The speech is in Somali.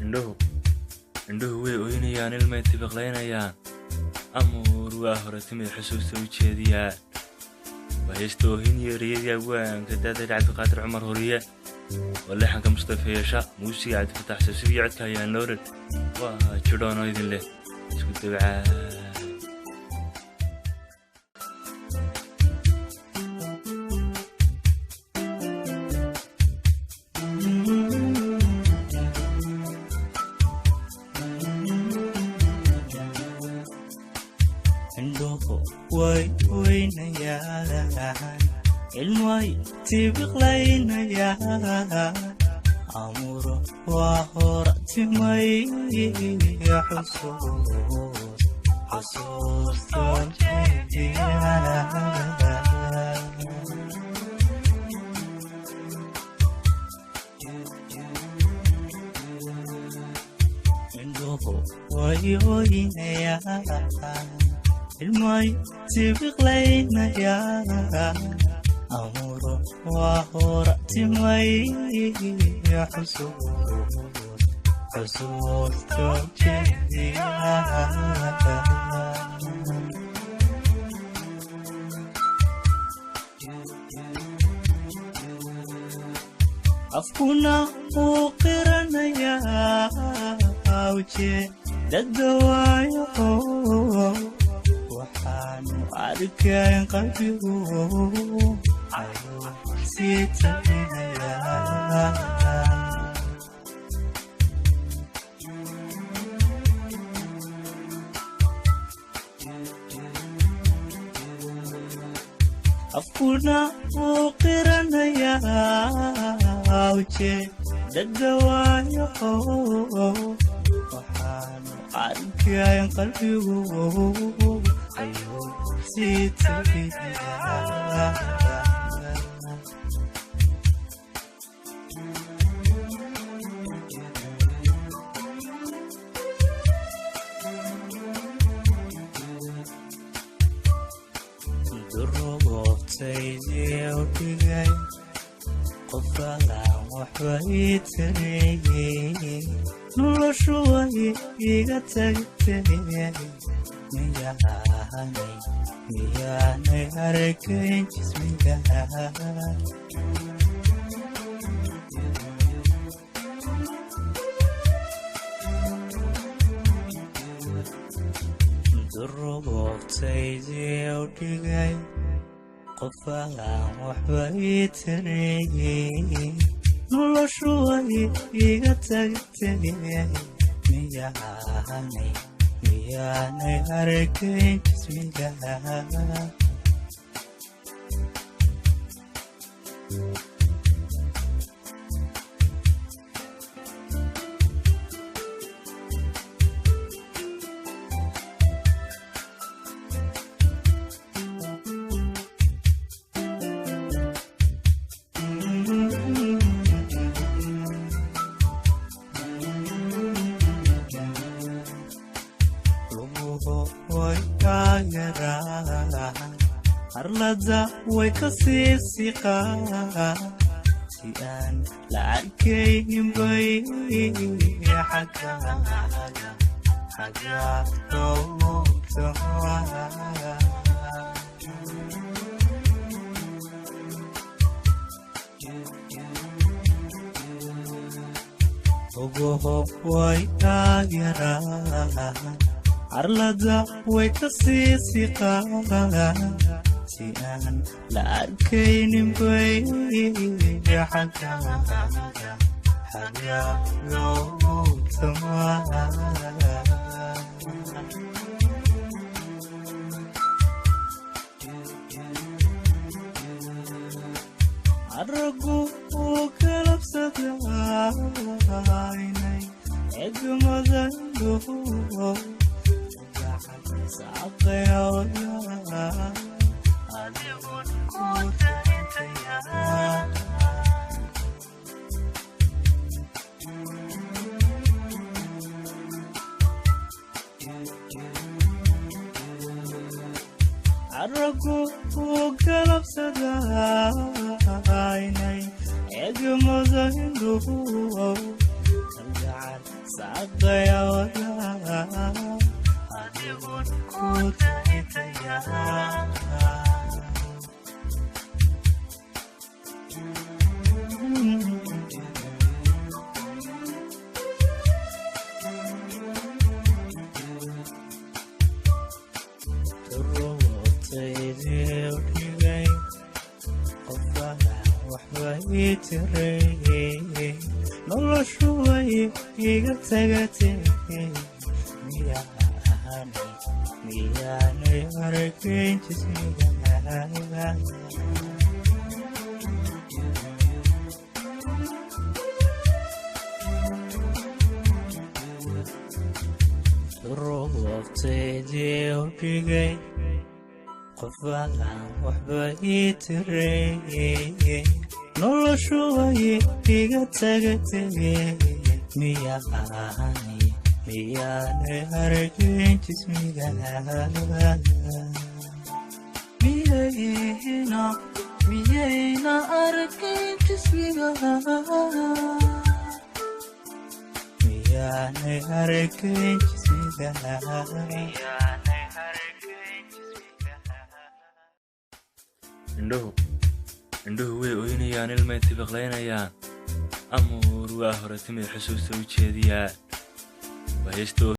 Indhuhu way oynayaan, ilmay tibiqlaynayaan, amuur waa hore timid xusuusta u jeediyaa. Waa heesta Oohin iyo ereyadii abwaanka daadar Cabdiqaadir Cumar Horiye, waa leexanka Mustafa Yeesha, muusiga Cabdifataax Sabsib iyo codka Ayaan Noolal. Waa jidhoonoo idin leh isku dabcaa. Indhuhu way oynayaan, ilmay tibiqlaynayaan, amuro waa hora timay xusuus xusuusta jeediyaan. Indhuhu way oynayaan, ilmay tibiqlaynayaan, amuro waa hora timay xusuus xusuusta jeediyaan. Afkuna wuu qiranayaa ujeedada, waayo waxaanu arkayn qalbigu ayuu sii tabinayaa. Afkuna wuu qiranayaa ujeedada, waayo waxaanu arkayn qalbigu ayuu sii tabinayaa. Durugoobtaydii u dhigay qofalaan waxba ii tarayey, noloshu way iga tagtay. Miyaanay arkayn jismiga? Durugoobtaydii u dhigay qofalaan waxba ii tarayey, noloshu way iga tagtay. Miyaanay arkayn jismiga? Luguhu way kaa yaraan, arlada way ka sii siqaan, si aan la arkaynin bay xaggaaga xaggaaga. Luguhu way kaa yaraan, arlada way ka sii siqaan, si aan la arkaynin bay xaggaaga xaggaaga. Aragu uu kalabsadaa inay egmada indhuhu saaqayawda adigun ku tarintaya. Aragu uu galabsadaa inay egmada indhuhu. Kalgacal saaqayawada adigun ku daytaya. Duruubtaydii u dhigay qofana waxba ii tiray, noloshu way iga tagatay. Miyaanay, miyaanay arkayn jismiga? Duruubtaydii u dhigay qofana waxba ii tiray, noloshu way iga tagatay. Miyaanay, miyaanay arkayn jismiga? Miyayna, miyayna arkayn jismiga? Miyaanay arkayn jismiga? Miyaanay arkayn jismiga? Indhuhu, indhuhu way oynayaan, ilmay tibiqlaynayaan. Amuur waa hore timid xusuusta u jeediyaan. Waa heesta.